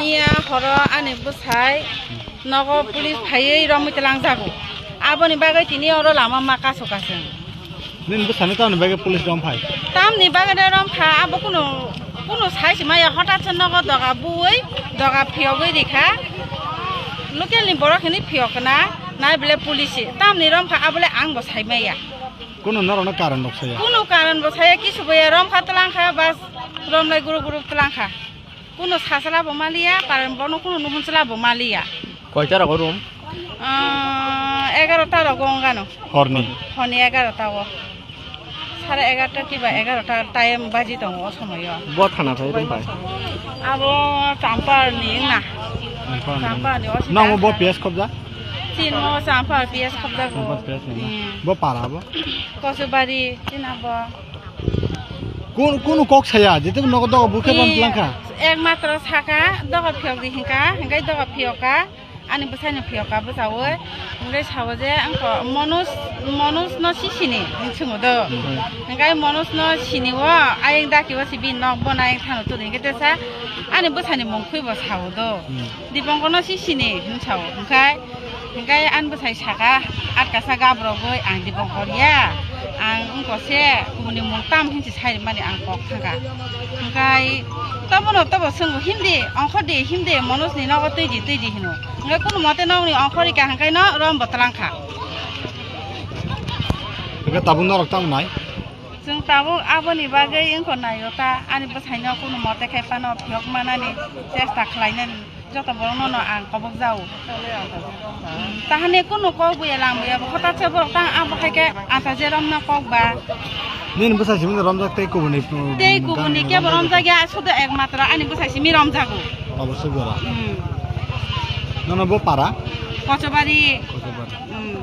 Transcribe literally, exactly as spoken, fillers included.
Iya horo ani bwsai nogo police phaiwi romwi twlangjago. Aboni bagwi tini oro lama ma kasu kasung. Nini bwsano tamni bagwi police rom phai? Tamni bagwi de rom kha, abo kunu, kunu sai se maya, hotat se nogo doga bui, doga phiyogwi rikha. Local ni borok hini phiyokna, nai bele police. Tamni rom kha, abole ang bo sai maya. Kunu norokno karon rok saya? Kunu karon bo saya, kisu bo ya, rom kha twlang kha, bas romlai guru guru twlang kha. Kuno sasala bo maliya, paran bono kuno nuhun sala bo maliya. Koita rogo room? Ah, egarota rogo ongano. Horni? Horni egarota o. Sare egarota kiba egarota time baji tongo o somoyo. Bo thana thai room pai? Abo Champar ni na. Champar ni. Champar ni, o sita. Nang bo P S khobja? Chin mo Champar P S khobja go. Champar P S ni na. Hmm. Bo para bo? Kosubari, chin abo. Kun, kunu kok saya, jete nogo dogo bukhe ban Iya, plangkha. Ekmatro saka, dogo phiyok di hinka, hinkai dogo phiyoka, ani bwsai no phiyoka bwsawi, hinkai sawo je, angko Manoj, Manoj no sisini, hinsungo do. Hmm. Hinkai Manoj no sini wo, ayeng daki wo si bin nok bo na ayeng thano turi, hinkai tesa, ani bwsani mung khui bo sawo do. Hmm. Dipongkor no sisini, hinsao, hinkai, Hingke ani bwsai saka, atkasa gabrogwi ang Dipongkor ya, ang wngkose kubuni mung tam hinsi sai mani ang kok thangka. Hingkai tobono tobo swngo himdi, ongkhordi, himdi, Manojni nogo twidi, twidi hino. Hingke kunu mote nokni ongkhorika hingke no rombo twlangkha. Hingke tabuk norok tamo nai? Chwng tabuk aboni bagwi wngkha naio ta, ani bwsaino kunu mote khai phano phiyok manani chesta khlainani. Joto borokno no ang kobok jao. Tahani kunu kok buya lang buya, bo hota se borok tang abo hai khe anta je romno kok ba. Nini bwsai simi romjak tei kubuni, mm, tei kubuni kebo romjak ya, sudo ekmatro ani bwsai simi romjago. Obo se gora. Hmm. Nono bo para? Kochobari. Kochobari. Hmm.